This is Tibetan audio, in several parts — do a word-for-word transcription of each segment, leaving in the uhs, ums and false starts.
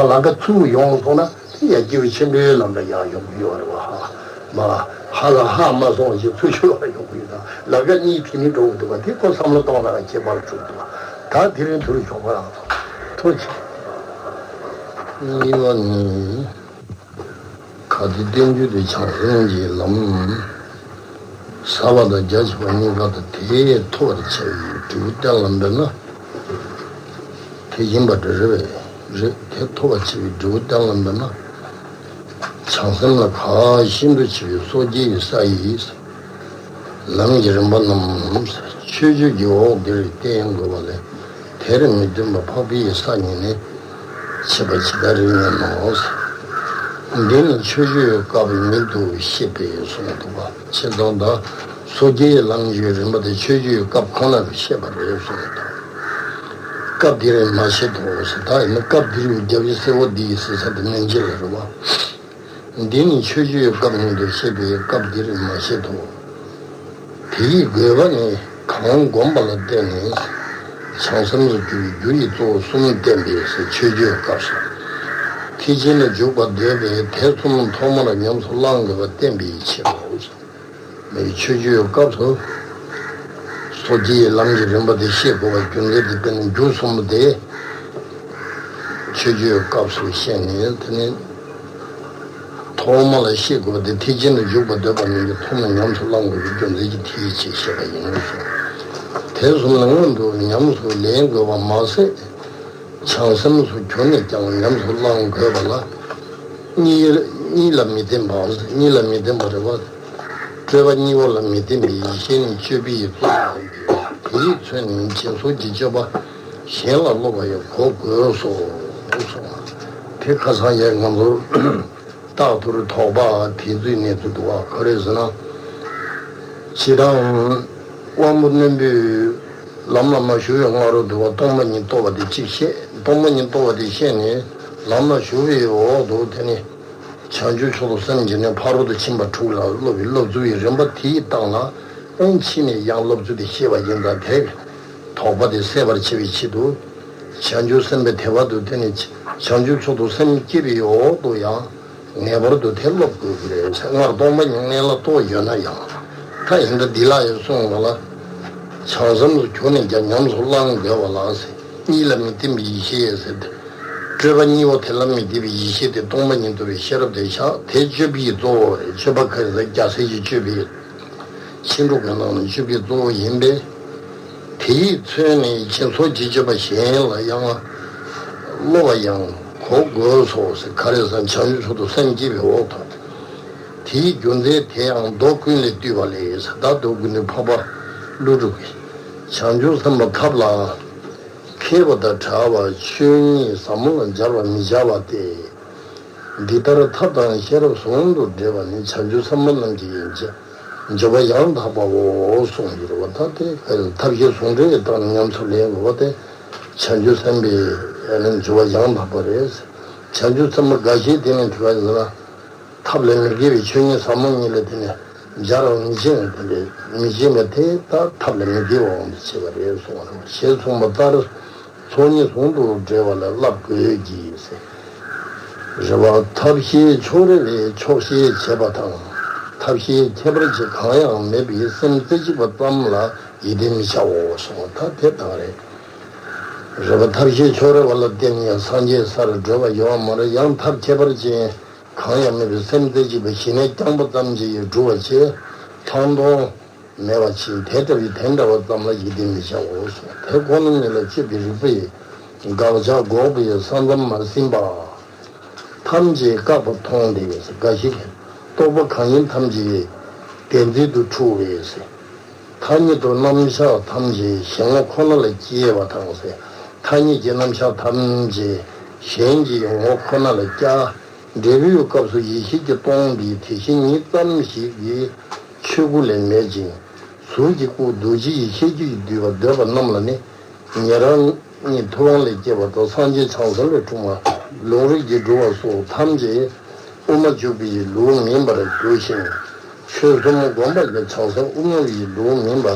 ལམ་ཁ་ཚུར་ཡོང་སོང་ན་དེ་ཡང་སྐྱེས་བུ་ཆེན་པོའི་ལམ་ལ་ཡང་ཡོང་གི་ཡོད་རེད་བ། ཧ་མ་ཧ་ལ་ཧ་མ་སོང་ཞིག་ཚུར་ཤོར་བ་ཡོང་གི་ཡོད་ད། ལམ་ཁ་གཉིས་དེ་ནི་འགྲོ་གི་འདུག་བ། དེ་ཁོ་བསམ་བློ་གཏོང་ན་ཁྱད་པར་འགྲོ་གི་འདུག་བ། ད་དེ་རིང་དུར་ཞོགས་པ་རང་ཐོ་ཆེ། གཉིས་པ་ནི། ག་དེ་བསྟན་བཅོས་དེ་བྱང་སེམས་ཀྱི་ལམ་ཟབ་པ་དང་རྒྱ་ཆེ་བ་གཉིས་ཀ་དང་དེས་ཐོབ་པར་བྱ་བའི་འབྲས་བུ་གཏན་ལ་འབེབས་ན། དེ་ཡིན་པ་འདྲ་རེད་པས། རེད། དེ་ཐོབ་པར་བྱ་བའི་འབྲས་བུ་གཏན་ལ་འབེབས་ན། བྱང་སེམས་ལ་ཁ་ཤིན་ཏུ་ཆེ་བའི་སོ་སྐྱེའི་ས་ཡི་ལམ་གྱི་རིམ་པ་རྣམས་མཆོད་བརྗོད་ཀྱི་འོག་འདིར་བསྟན་དགོས་པ་ལས། དེར་མི་བསྟུན་པ་འཕགས་པའི་ས་ཉིད་ནི། ཆད་པ་ཇི་ལྟར་རིགས་ངན་ནོ། འདི་ནི་མཆོད་བརྗོད་སྐབས་ཉིད་དུ་བཤད་པས་གསུངས་འདུག་པ། ཆེ་ཙང་ད་སོ་སྐྱེའི་ལམ་གྱི་རིམ་པ་དེ་མཆོད་བརྗོད་སྐབས་ཁོ་ན་ལ་བཤད་པ་རེད་གསུངས་འདུག། སྐབས་འདིར་མ་བཤད་དོ་ཟེར། ད་ཡིན་ན་སྐབས་འདིར་རྒྱབ་ཀྱི་གསལ་པོ་འདི་ཡིས་ཟེར་ས་དེ་མན་ཆད་ལ་རེད་བ། འདི་ནི་མཆོད་བརྗོད་སྐབས་ཉིད་དུ་བཤད་པའི་སྐབས་འདིར་མ་བཤད་དོ། དེ་ཡི་དགོས་པ་ནི་གང་བསྒོམས་པ་ལ་བརྟེན་ནས་བྱང་སེམས་སུ་འགྱུར་བའི་རྒྱུ་ཡི་གཙོ་བོ་གསུམ་བསྟན་པས་ཟེར། མཆོད་བརྗོད་སྐབས་སུ་ཐེག་ཆེན་ལ་འཇུག་པར་འདོད་པས་དེ་གསུམ་ཐོག་མར་ཉམས་སུ་བླང་དགོས་པ་བསྟན་པའི་ཕྱིར་རོ། མཆོད་བརྗོད་སྐབས་སུ་སོ་སྐྱེའི་ལམ་གྱི་རིམ་པ་དེ་ཤེས་དགོས་པ་རྒྱུ་མཚན་དེ་བསྟན་ནས་རྒྱུ་གསུམ་པོ་དེ་མཆོད་བརྗོད་སྐབས་སུ་བཤད་ནས། དེ་ནས་ཐོག་མ་ལ་ཤེས་དགོས་པ་དེ་ཐེག་ཆེན་དུ་འཇུག་པར་འདོད་པ་ཉིད་ཀྱི་ཐོག་མ་ཉམས་སུ་བླང་དགོས་པའི་རྒྱུ་མཚན་གྱིས་དེའི་ཕྱིར་བཤད་པ་ཡིན་ནོ་གསུངས། དེ་གསུམ་ལ་སྔོན་དུ་ཉམས་སུ་ལེན་དགོས་པ་མ་ཟད། བྱང་སེམས་སུ་གྱུར་ནས་ཀྱང་ཉམས་སུ་བླང་དགོས་པ་ལ། གཉིས་གཉིས་ལ་མི་བརྟེན་པ། གཉིས་ལ་མི་བརྟེན་པ་རེད་བ། སྤྲོས་པ་གཉིས་པོ་ལ་མི་བརྟེན་པའི་ཡེ་ཤེས་ནི་སྤྱོད་པའི་གཙོ་བོ་ཡིན་ཏེ། དེས་མཚོན་ནས་སྦྱིན་སོགས་ཀྱི་སྤྱོད་པ་གཞན་ལ་སློབ་པ་ཡང་གོ་དགོས་སོ། དེ་ཁ་སང་ཡང་ང་ཚོ་རྟག་ཏུ་དོགས་པ་དེ་ཚོའི་གནས་ཚུལ་འདུག་བ། ག་རེ་ཟེར་ན། སྤྱིར་བཏང་དབང་པོ་རྣོན་པོས་ལམ་ལ་མ་ཞུགས་པའི་སྔ་རོལ་དུ་བ་སྟོང་པ་ཉིད་རྟོགས་པ་དེ་གཅིག་བཤད། སྟོང་པ་ཉིད་རྟོགས་པ་དེ་བཤད་ནས་ལམ་ལ་ཞུགས་པའི་འོག་ཏུ་དེ་ནི་བྱང་ཆུབ་མཆོག་ཏུ་སེམས་བསྐྱེད་ནས་ཕ་རོལ་ཏུ་ཕྱིན་པ་དྲུག་ལ་སློབ་པའི་སློབ་ཚུལ་གྱི་རིམ་པ་དེའི་སྟེང་ལ། ཨེ་ཕྱིས་ནས་ཡང་སློབ་ཚུལ་དེ་བཤད་པ་ཡིན་ཙང་། དེ་དོགས་པ་དེ་སེལ་བར་བྱེད་པའི་ཆེད་དུ། བྱང་ཆུབ་སེམས་དཔའི་དེ་བར་དུ་དེ་ནི་བྱང་ཆུབ་མཆོག་ཏུ་སེམས་བསྐྱེད་པའི་འོག་ཏུ་ཡང་ངེས་པར་དུ་དེ་སློབ་དགོས་ཀྱི་རེད། སྔར་སྟོང་པ་ཉིད་མངོན་ལ་རྟོགས་ཡོད་ན་ཡང་། ད་ཡིན་ད་འདི་ལ་ཡང་གསུངས་པ་ལ། བྱང་སེམས་སུ་གྱུར་ནས་ཀྱང་ཉམས་སུ་བླང་དགོས་པ་ལ་ཟེར། གཉིས་ལ་མི་བརྟེན་པའི་ཡེ་ཤེས་ཟེར་ཏེ། སྤྲོས་པ་གཉིས་པོ་དེ་ལ་མི་བརྟེན་པའི་ཡེ་ཤེས་དེ་སྟོང་པ་ཉིད་རྟོགས་པའི་ཤེས་རབ་དེ་བཞག། དེ་སྤྱོད་པའི་གཙོ་བོ་རེད། སྤྱོད་པ་ག་རེ་ཟེར། རྒྱལ་སྲས་ཀྱི་སྤྱོད་པའི་ཕྱིན་དྲུག་གི་ནང་ནས་སྤྱོད་པའི་གཙོ་བོ་ཡིན་པས། དེས་མཚོན་ནས་སྦྱིན་སོགས་ཀྱི་སྤྱོད་པ་གཞན་ལ་ཡང་སློབ་པ་ཡང་གོ་དགོས་སོ་ཟེར། ག་རེ་ཟེར་ན་བྱང་ཆུབ་མཆོག་ཏུ་སེམས་བསྐྱེད་པའི་འོག་ཏུ། དེའི་རྒྱུ་མཚན་དེ་ཡང་མདོ་ཀུན་ལས་བཏུས་པ་ལས་ཟེར། ད་མདོ་ཀུན་ལས་འཕགས་པ་ཀླུ་སྒྲུབ་ཀྱིས་བྱང་ཆུབ་སེམས་དཔའ་ཐབས་ལ་མཁས་པ་དང་བྲལ་བ་ཆོས་ཉིད་ཟབ་མོ་ལ་སྦྱར་བར་མི་བྱ་བ་སྟེ། འདི་ལྟར་ཐབས་དང་ཤེས་རབ་ཟུང་དུ་འབྲེལ་བ་ནི་བྱང་ཆུབ་སེམས་དཔའ་རྣམས་ཀྱི་ཡན་ཆད་འཇུག་པ་ཡང་དག་པའོ་གསུངས་ཡོད་པ། ད་དེ་ཐབས་ཤེས་ཟུང་འབྲེལ་གྱི་སྟེང་ནས་ཉམས་སུ་ལེན་དགོས་པ་དེ་བྱང་ཆུབ་སེམས་དཔའི་ཨ་ནི་འཇུག་པ་ཡང་དག་པ་རེད། བྱང་ཆུབ་སེམས་དཔའ་འགའ་ཞིག་དེ་ནི་དྲི་བ་ཡིན་ན། ཐབས་ལས་མི་དགེ་བའི་ཆོས་ཉིད་ཟབ་མོ་གཉིས་ལ་དེ་ནི་སྦྱར་བར་མི་བྱེད་པ་དེ་འདྲའི་མི་བྱེད་པ་དེ་ད་ཐབས་ལས་མི་དགེ་བའི་དབང་དུ་བྱས་པ་རེད་གསུངས་པ་རེད། ཞེས་གསུངས་པ་ལྟར་ཚོགས་གཉིས་ཟུང་དུ་འབྲེལ་བ་ལ་བསླབ་དགོས་ཀྱི་ཟེར། རེད་བ། ཐབས་ཤེས་ཕྱོགས་རེ་ལས་ཆོག་ཤེས་བྱེད་པ་དང་། ཐབས་ཤེས་ཁྱད་པར་ཅན་གང་ཡང་མེད་པའི་སེམས་རྩེ་གཅིག་པ་ཙམ་ལ་ཡིད་བརྟན་མི་བྱའོ་གསུངས་པ་ད་དེ་དག་རེད། རེད་བ། ཐབས་ཤེས་ཕྱོགས་རེ་བ་ལ་བརྟེན་ནས་སངས་རྒྱས་སར་བགྲོད་པ་ཡོད་མ་རེད། ཡང་ཐབས་ཁྱད་པར་ཅན་གང་ཡང་མེད་པའི་སེམས་རྩེ་གཅིག་པ་ཞི་གནས་རྐྱང་པ་ཙམ་གྱིས་སྒྲུབ་པ་བྱས། ཐང་སྟོང་མེད་པ་ཕྱིན། དེ་འདྲ་བའི་དེ་འདྲ་བ་ཙམ་ལ་ཡིད་བརྟན་མི་བྱའོ་གསུངས། དེ་ཁོ་ན་ཉིད་ལ་དཔྱོད་པའི་རིག་པ་ཡིས། དགག་བྱ་འགོག་པའི་ས་མཚམས་མ་ཟིན་པ། ཐམས་ཅད་བཀག་པ་མཐོང་སྟེ། འགའ་ཞིག་གིས་རྟོག་པ་གང་ཡིན་ཐམས་ཅད་བདེན་འཛིན་དུ་འཁྲུལ་བས་ཟེར། ཐ་སྙད་དུ་རྣམ་གཞག་ཐམས་ཅད་གཞན་ངོ་ཁོ་ན་ལ་སྐྱེ་བ་དང་ཟེར། ཐ་སྙད་ཀྱི་རྣམ་གཞག་ཐམས་ཅད་གཞན་གྱི་ངོ་ཁོ་ན་ལ་སྐྱེ། འབྲས་བུའི་སྐབས་སུ་ཡེ་ཤེས་ཀྱི་སྟོང་པའི་དེ་བཞིན་ཉིད་ཙམ་ཞིག་གི་ཆོས་སྐུ་ལས་མེད་ཅིང་། གཟུགས་ཀྱི་སྐུ་རྡོ་རྗེ་ཡི་ཤེས་རྒྱུད་ཀྱིས་བསྡུས་པ་འདོད་པ་རྣམས་ལ་ནི། ཉན་རང་ཉིད་ཐུབ་དབང་ལས་སྐྱེས་པ་དང་། སངས་རྒྱས་བྱང་སེམས་ལས་འཁྲུངས་པ། ལུང་རིགས་ཀྱིས་སྒྲུབ་པ་སོགས་ཐམས་ཅད་དབུ་མ་འཇུག་པའི་ལུགས་མིན་པར་འགྱུར་ཞིང་། ཆོས་གསུམ་སྒོམ་པ་ཡང་བྱང་སེམས་དབུ་མ་པའི་ལུགས་མིན་པ་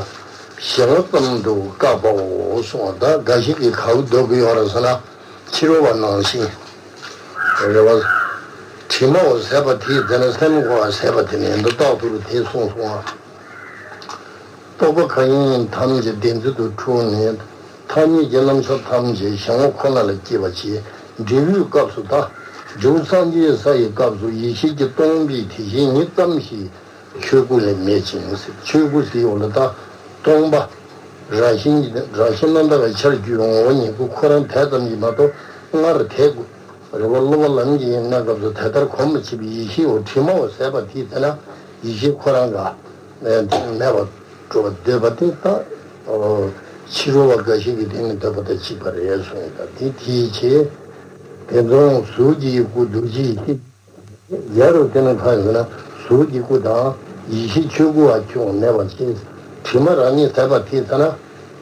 གཞན་ཙམ་དུ་བཀག་པའོ་གསུངས་པ། ད་འགའ་ཞིག་གིས་ག་རེ་འདོད་ཀྱི་ཡོད་རེད་ཟེར་ན། ཕྱི་རོལ་པ་ནང་བཞིན། རེད་བ། དྲི་མའོ་ཟད་པ་དེའི་ཚེ་ན་སེམས་འགོག་པ་ཟད་པ་དེ་ནི་འདི་རྟག་ཏུ་རུ་དེ་གསུངས་སོང་བ། རྟོག་པ་གང་ཡིན་ཐམས་ཅད་བདེན་འཛིན་དུ་འཁྲུལ་ནས། ཐ་སྙད་ཀྱི་རྣམ་གཞག་ཐམས་ཅད་གཞན་ངོ་ཁོ་ན་ལ་སྐྱེས་པ་བྱས། འབྲས་བུའི་སྐབས་སུ་ད། འབྲས་བུ་སངས་རྒྱས་ས་ཡི་སྐབས་སུ་ཡེ་ཤེས་ཀྱིས་སྟོང་པའི་དེ་བཞིན་ཉིད་ཙམ་ཞིག་ཆོས་སྐུ་ལས་མེད་ཅིང་ཟེར། ཆོས་སྐུ་ཟེར་ཡོང་ལ་ད། སྟོང་པ། རང་བཞིན་གྱི་རང་བཞིན་རྣམ་དག་གི་ཆར་གྱུར་པའི་ངོ་བོ་ཉིད་སྐུ་ཁོ་རང་དེ་ཙམ་གྱིས་མ་གཏོགས་སྔར་དེ་སྐུ། རེད་བ། སློབ་པ་ལམ་གྱི་གནས་སྐབས་སུ་དེ་ལྟར་གོམས་པར་བྱེད་པའི་ཡེ་ཤེས་འོ་དྲི་མའོ་ཟད་པ་དེའི་ཚེ་ན་ཡེ་ཤེས་ཁོ་རང་ག་མེད་པར་འགྲོ་བར་འདོད་པ་དེ་ལྟ། ཕྱི་རོལ་པ་འགའ་ཞིག་གིས་དེ་ནི་འདོད་པ་དང་གཅིག་པ་རེད་གསུངས་ཡོད། ད་དེ་དེའི་ཕྱིར། དེ་མཚུངས་གཟུགས་ཀྱི་སྐུ་འདུ་བྱེད་ཡེ་ཤེས། རྒྱ་རུ་དེ་ནི་ཁ་ཡོད་ན་གཟུགས་ཀྱི་སྐུ་དང་ཡེ་ཤེས་ཆོས་སྐུ་བ་ཁྱོད་མེད་པར་བྱེད། དྲི་མ་རང་ཉིད་ཟད་པ་དེའི་ཚེ་ན།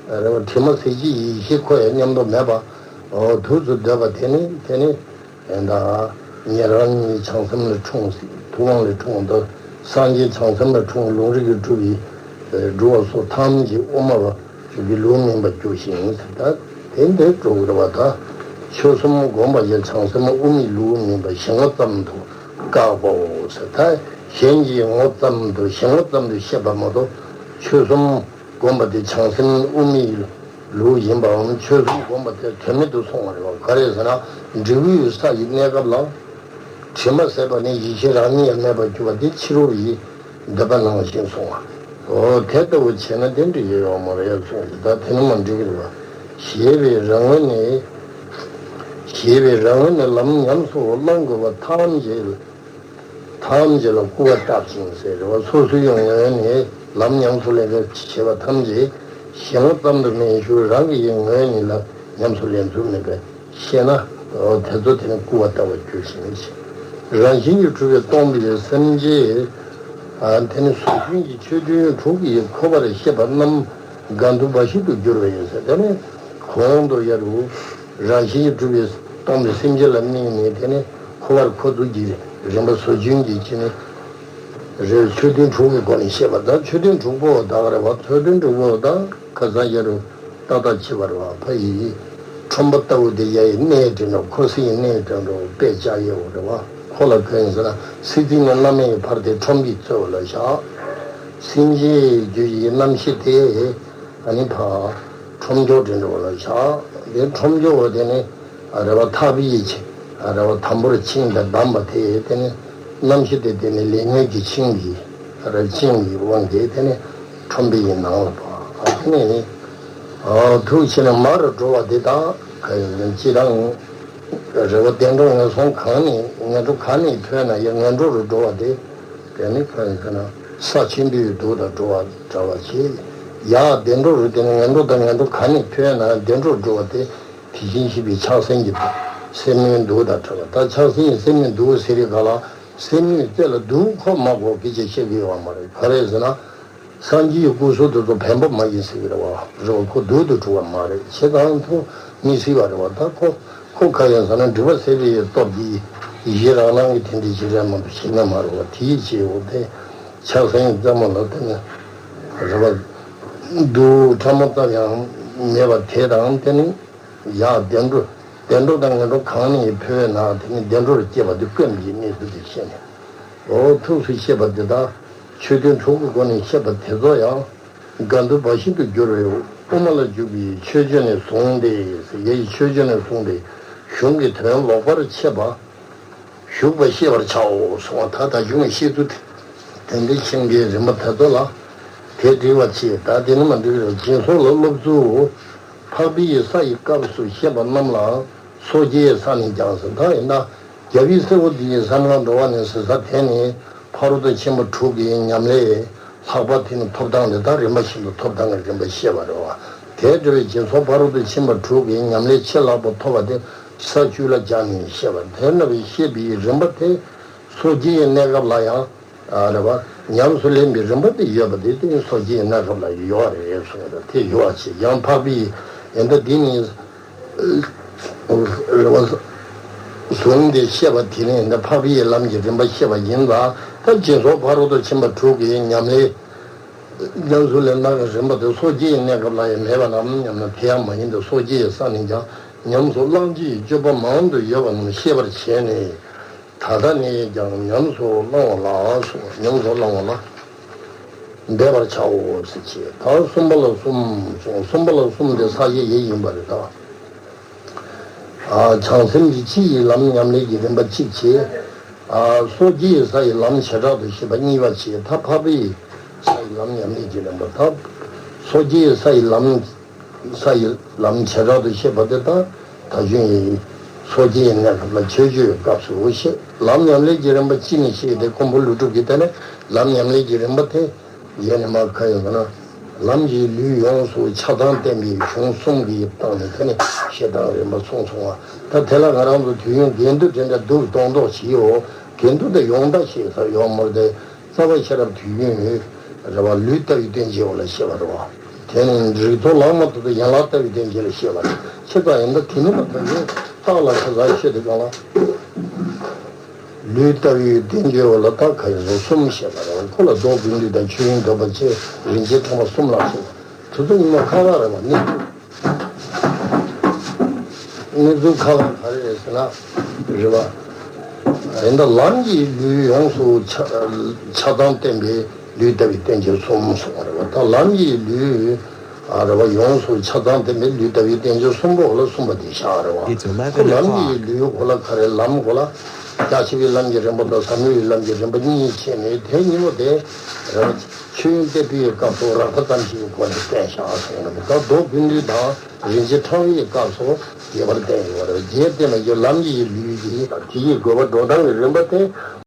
རེད་བ། དྲི་མ་ཟད་ཀྱི་ཡེ་ཤེས་ཁོ་ཡང་མཉམ་དུ་མེད་པ། འོ་དུས་སུ་འདོད་པ་དེ་ནི་དེ་ནི། ཡང་དག་ཉན་རང་ཉིད་བྱང་སེམས་ལས་འཁྲུངས་ཟེར། ཐུབ་དབང་ལས་འཁྲུངས་ཏེ། སངས་རྒྱས་བྱང་སེམས་ལས་འཁྲུངས། ལུང་རིགས་ཀྱིས་གྲུབ་པའི་འགྲོ་བ་སོགས་ཐམས་ཅད་དབུ་མ་པ་ཞིག་གི་ལུགས་མིན་པར་འགྱུར་ཞིང་ཟེར། ད་དེ་འདྲའི་འགྲོ་དགོས་པ་དང་། ཆོས་གསུམ་བསྒོམ་པ་ཡང་བྱང་སེམས་དབུ་མའི་ལུགས་མིན་པ་གཞན་ངོ་ཙམ་དུ་བཀག་པའོ་ཟེར། ད་གཞན་གྱི་ངོ་ཙམ་དུ་གཞན་ངོ་ཙམ་དུ་ཤེས་པ་མ་གཏོགས་ཆོས་གསུམ་བསྒོམ་པ་དེ་བྱང་སེམས་དབུ་མའི་ལུགས་ཡིན་པའམ། ཆོས་གསུམ་བསྒོམ་པ་དེ་དོན་མེད་དུ་སོང་བ་རེད་བ། ག་རེ་ཟེར་ན། འབྲས་བུའི་ས་ཡི་གནས་སྐབས་ལ། དྲི་མ་ཟད་པ་ནི་ཡེ་ཤེས་རང་ཉིད་ཡང་མེད་པར་གྱུར་པ་དེ་ཕྱི་རོལ་པའི་འདོད་པ་ནང་བཞིན་སོང་བ། འོ་དེ་ལྟ་བུ་བྱས་ན་དེ་འགྲིག་གི་ཡོད་མ་རེད་གསུངས་ཏེ། ད་དེ་ནི་མ་འགྲིག་གི་རེད་བ། ཞེས་པའི་རང་ངོས་ནས། ཞེས་པའི་རང་ངོས་ནས་ལམ་ཉམས་སུ་བླང་དགོས་པ་ཐམས་ཅད། ཐམས་ཅད་ལ་སྐུར་བ་བཏབ་ཅིང་ཟེར་རེད་བ། སོ་སོའི་ངོས་ནས་ལམ་ཉམས་སུ་ལེན་པའི་བྱེད་པ་ཐམས་ཅད་གཞན་ངོ་ཙམ་དུ་མི་ཞུ། རང་གི་ཡིད་ངོས་ནས་ལ་ཉམས་སུ་ལེན་ཚུལ་མེད་པས་ཤེས་ན། འོ་དེ་ཚོ་དེ་ནི་སྐུར་བ་བཏབ་པར་འགྱུར་ཞིང་། རང་བཞིན་གྱིས་གྲུབ་པའི་སྟོང་པའི་སེམས་ཀྱི། ཨ་དེ་ནི་སོ་སྐྱོན་གྱི་ཆོས་ཅན་དྲུག་གི་འཁོར་བར་ཤེས་པ་རྣམས་གང་དུ་འབའ་ཞིག་ཏུ་འགྱུར་བ་ཡིན་ཟེར། དེ་ནི་གོང་དུ་ཡ་རུ། རང་བཞིན་གྱིས་གྲུབ་པའི་སྟོང་པའི་སེམས་ཅན་ལ་དམིགས་ནས་དེ་ནི་འཁོར་བར་འཁོར་ཚུལ་གྱི་རིམ་པ་སོ་སྐྱོན་གྱི་ཆོས་ནི་རེད། ཆོས་ཅན་དྲུག་གི་སྒོ་ནས་བཤད་པ་དང་། ཆོས་ཅན་དྲུག་པོ་དག་རེད་བ། ཆོས་ཅན་དྲུག་པོ་དག་ཁ་སང་ཡ་རུ་ཏག་ཏག་བྱས་པ་རེད་བ། ཕ་ཡི་ཁྲོན་པ་ལྟ་བུ་དེ་ཡ་ཡི་གནས་དྲན་འགྲོ། འཁོར་སའི་གནས་དྲན་འགྲོ། དཔེ་ལྕགས་ཡོད་རེད་བ། ཁོ་ལ་གང་ཡིན་ཟེར་ན། སྲིད་རྩེ་ནས་བླ་མེད་ཀྱི་བར་དེ་ཁྲོན་པའི་རྩ་བ་ལ་བཞག། སེམས་ཅན་རྒྱུད་ཀྱི་རྣམ་ཤེས་དེ། ཨ་ནི་ཕ། ཁྲོམ་སྐྱོར་དེ་འདྲ་བ་ལ་བཞག། དེ་ཁྲོམ་སྐྱོར་བ་དེ་ནི་རེ་བ་ཐག་པའི་ཆིངས། རེ་བ་དམ་པོར་ཆིངས་དང་བསྡམས་པ་དེ། དེ་ནི་རྣམ་ཤེས་དེ་དེ་ནི་ལས་ཉོན་གྱི་ཆིངས་ཀྱིས་རེ་བ་ཆིངས་ཀྱི་དབང་གིས་དེ་ནི་ཁྲོམ་པའི་ནང་ལ་བབས། དེ་ནི་ཐུགས་ཆེ་ན་མར་འགྲོ་བ་དེ་དག་སྤྱིར་བཏང་རེ་བ་བདེ་འགྲོ་ངན་སོང་གང་ནས་ངན་འགྲོ་གང་ནས་ཐོན་ན་ཡང་ངན་འགྲོ་རུ་འགྲོ་བ་དེ། དེ་ནི་གང་ཡིན་ཟེར་ན། ས་ཆེན་པོའི་རྡོ་དང་འགྲོ་བ་འདྲ་བ་ཞིག། ཡ་བདེ་འགྲོ་རུ་དེ་ནི་ངན་འགྲོ་དང་ངན་འགྲོ་ག་ནས་ཐོན་ན་བདེ་འགྲོར་འགྲོ་བ་དེ། དེ་བཞིན་གཤེགས་པའི་ཕྱག་སེན་གྱི་སེན་མོའི་མདོག་དང་འདྲ་བ། ད་ཕྱག་སེན་གྱི་སེན་མོའི་མདོག་ཟེར་རེ་ག་ལ་སེན་མོའི་རྩེ་ལ་མདོག་ཁོ་མ་གོ་སྐད་ཆ་བཤད་ཀྱི་ཡོད་མ་རེད། ག་རེ་ཟེར་ན། སངས་རྒྱས་ཀྱི་སྐུ་གསུང་ཐུགས་སུ་བེམ་པོ་མ་ཡིན་ཟེར་གྱི་རེད་བ། རེད་བ། ཁོ་རྡོ་དུ་གྲུབ་པ་མ་རེད། བྱས་ཙང་ཐུགས་མི་སྲིད་པ་རེད་བ། ད་ཁོ་ཁོ་ག་ཡིན་ཟེར་ན་སྒྲིབ་པ་ཟད་པའི་སྟོབས་ཀྱིས་ཡེ་ཤེས་རང་སྣང་གི་དེ་འདྲའི་ཅིག་རེད་མ་གཏོགས་གཞན་མ་རེད་བ། དེའི་རྗེས་འོ་དེ་ཕྱག་སེན་རྩེ་མོ་ལ་དེ་ནི་རེད་བ། རྡོ་ཕྲ་མོ་ཙམ་ཡང་མེད་པ་དེ་དང་། དེ་ནི་ཡང་བདེ་འགྲོ་བདེ་འགྲོ་དང་ངན་འགྲོ་གང་ནས་འཕོས་ན་དེ་ནི་བདེ་འགྲོར་སྐྱེས་པ་དེ་ཀུན་གྱི་གནས་ཚུལ་དེ་ཤེས་ནས། འོ་ཐུགས་སུ་ཤེས་པ་འདི་དག་ཆོས་དོན་དྲུག་གི་སྒོ་ནས་བཤད་པ་དེ་ཚོ་ཡང་། གང་དུ་འབའ་ཞིག་ཏུ་འགྱུར་བའི་དབུ་མ་ལ་འཇུག་པའི་ཆོས་བརྗོད་ནས་བཟུང་སྟེ། ཡ་ཡི་ཆོས་བརྗོད་ནས་བཟུང་སྟེ། གཞུང་གི་དོན་ལོག་པར་འཆད་པ། ཞུགས་པ་ཤེས་པར་བྱའོ་གསུངས་པ། ད་ད་གཞུང་གི་བཤད་ཚུལ་དེ་འདི་ཆིངས་ཀྱི་རིམ་པ་དེ་ཚོ་ལ་དེ་འགྲིག་པ་བྱེད། ད་དེ་ནི་མ་འགྲིག་རེད། སྦྱིན་སོགས་ལ་སློབ་ཚུལ། འཕགས་པའི་ས་ཡི་སྐབས་སུ་བཤད་པ་རྣམས་ལ། སོ་སྐྱེའི་ས་ནས་ཀྱང་ཟེར། ད་ཡིན་ན་རྒྱལ་བའི་སྲས་པོ་འདི་ཡི་སེམས་ལ་འགྲོ་བ་ནས་ཟེར་ས་དེ་ནི་ཕ་རོལ་ཏུ་ཕྱིན་པ་དྲུག་གི་ཉམས་ལེན་ལྷག་པ་དེ་ནི་ཐོབ་ཐང་ལས། ད་རིམ་པ་བཞིན་དུ་ཐོབ་ཐང་གི་རིམ་པ་བཤད་པ་རེད་བ། དེ་འདྲ་བའི་སྦྱིན་སོགས་ཕ་རོལ་ཏུ་ཕྱིན་པ་དྲུག་གི་ཉམས་ལེན་ཆེས་ལྷག་པ་ཐོབ་པ་དེ་ས་བཅུ་ལ་སྦྱར་ནས་བཤད་པ། དེ་འདྲ་བའི་བཤད་པའི་རིམ་པ་དེ་སོ་སྐྱེའི་གནས་སྐབས་ལ་ཡང་། ཨ་རེད་བ། ཉམས་སུ་ལེན་པའི་རིམ་པ་དེ་ཡོད་པ་དེ་དེ་སོ་སྐྱེའི་གནས་སྐབས་ལ་ཡོད་རེད་གསུངས་ཡོད། དེ་ཡོད་ཅེས། ཡང་འཕགས་པའི་ཡིན་ད་འདི་ནི་རེད་བ། བཟུང་སྟེ་བཤད་པ་དེ་ནི་ཡིན་ད་འཕགས་པའི་ལམ་གྱི་རིམ་པ་བཤད་པ་ཡིན་ལ། ད་སྦྱིན་སོགས་ཕ་རོལ་ཏུ་ཕྱིན་པ་དྲུག་གི་ཉམས་ལེན། ཉམས་སུ་ལེན་སྟངས་ཀྱི་རིམ་པ་དེ་སོ་སྐྱེའི་གནས་སྐབས་ལ་ཡང་མེད་པ་ནམ་སྙམ་ན། དེ་ཡང་མ་ཡིན་ཏེ་སོ་སྐྱེའི་ས་ནས་ཀྱང་ ཉམས་སུ་བླང་བྱའི་སྤྱོད་པ་མང་དུ་ཡོད་པ་རྣམས་ཤེས་པར་བྱས་ནས། ད་ལྟ་ནས་ཀྱང་ཉམས་སུ་བླང་བ་ལ་སོགས། ཉམས་སུ་བླང་བ་ལ་འབད་པར་བྱའོ་ཟེར་བྱས། ད་གསུམ་པ་ལ་གསུམ་གསུངས། གསུམ་པ་ལ་གསུམ་དེ་ས་བཅད་ཡི་ཡིན་པ་རེད་ད། ཨ། བྱང་སེམས་ཀྱི་སྤྱི་ཡི་ལམ་ཉམས་ལེན་གྱི་རིམ་པ་གཅིག་བྱས། ཨ། སོ་སྐྱེའི་ས་ཡི་ལམ་བྱེ་བྲག་ཏུ་བཤད་པ་གཉིས་པ་བྱས། ད་འཕགས་པའི་ས་ཡི་ལམ་ཉམས་ལེན་གྱི་རིམ་པ། ད་སོ་སྐྱེའི་ས་ཡི་ལམ། ས་ཡི་ལམ་བྱེ་བྲག་ཏུ་བཤད་པ་དེ་དག་ད་གཞུང་ཡི་སོ་སྐྱེའི་གནས་སྐབས་ལ་མཆོད་བརྗོད་སྐབས་སུ་བཤད། ལམ་ཉམས་ལེན་གྱི་རིམ་པ་སྤྱི་ནས་བཤད་དེ། ཀུན་འབུམ་ལུས་སྒྲུབ་ཀྱི་ཐད་ནས་ལམ་ཉམས་ལེན་གྱི་རིམ་པ་དེ། ཡེ་ནས་མ་ག་ཡོད་ན། ལམ་གྱི་ལུས་ཡོངས་སུ་ཆ་ཚང་བསྟན་པའི་གཞུང་གསུམ་གྱི་སྟེང་ནས་དེ་ནས་བཤད་སྟངས་རིམ་པ་གསུངས་སོང་བ། ད་དེ་ལ་ང་རང་ཚོ་དུས་ཡུན་འགལ་འདུ་དེ་འདྲ་འདུག་མདོག་མདོག་བྱེད་ཡོད། འགལ་འདུ་དེ་ཡོང་ད་བཤད་ས་ཡོད་མ་རེད་དེ། རྩ་བ་ཤེས་རབ་དུས་ཡུན་རེད་བ། ལུས་ལྟ་བའི་བསྟན་བཅོས་ལ་བཤད་པ་རེད་བ། དེ་ནི་རིགས་ཚོགས་ལམ་མ་ཐོབ་པའི་ཡན་ལག་ལྟ་བའི་བསྟན་བཅོས་ལ་བཤད་པ་རེད། ཆེ་ཙམ་ཡིན་ན་དེ་ནི་མ་ཐོབ་ཡོད་རྟགས་ལ་ཆ་ཚང་བཤད་དུས་གང་ལ། ལུས་ལྟ་བའི་བསྟན་བཅོས་ལ་ད་ག་ཡི་བཟོ་གསུམ་བཤད་པ་རེད། ཁོ་ལ་རྫོགས་པའི་ལུས་དང་ཆོས་དབྱིངས་ཐོབ་པ་བཅས་རིན་ཆེན་ཕྲེང་བ་གསུམ་ལ་སོགས། དེ་ཚོ་ཉི་མ་ཁག་ཁག་རེད་བ། གནས་ཚུལ། གནས་ཚུལ་ཁག་ཁག་ག་རེ་རེད་ཟེར་ན། རེད་བ། ཡིན་ད་ལམ་གྱི་ལུས་ཡོངས་སུ་ཆ་ཆ་ཚང་བསྟན་པའི་ལུས་ལྟ་བའི་བསྟན་བཅོས་གསུམ་གསུངས་པ་རེད་བ། ད་ལམ་གྱི་ལུས། ཨ། རེད་བ། ཡོངས་སུ་ཆ་ཚང་བསྟན་པའི་ལུས་ལྟ་བའི་བསྟན་བཅོས་གསུམ་པོ་ལ་གསུམ་པ་དེ་བཞག་རེད་བ། ཁོ་ལམ་གྱི་ལུས་གོ་ལ་ག་རེ། ལམ་གོ་ལ། རྒྱ་ཆེ་བའི་ལམ་གྱི་རིམ་པ་དང་ཟབ་མོའི་ལམ་གྱི་རིམ་པ་གཉིས་ཕྱེ་ནས། དེ་གཉིས་པོ་དེ་རེད་བ། ཆོས་དབྱིངས་བསྟན་པའི་སྐབས་སུ་རགས་པ་ཙམ་ཞིག་གི་སྒོ་ནས་བསྟན་བཞག་སོང་ནས། ད་རྫོགས་པའི་ལུས་དང་རིན་ཆེན་ཕྲེང་བའི་སྐབས་སུ་རྒྱས་པར་བསྟན་ཡོད་རེད། རྒྱས་བསྟན་པའི་ལམ་གྱི་ལུས་ཀྱི་དེ་ཡི་དགོས་པ་འགྲོ་སྟངས་ཀྱི་རིམ་པ་དེ།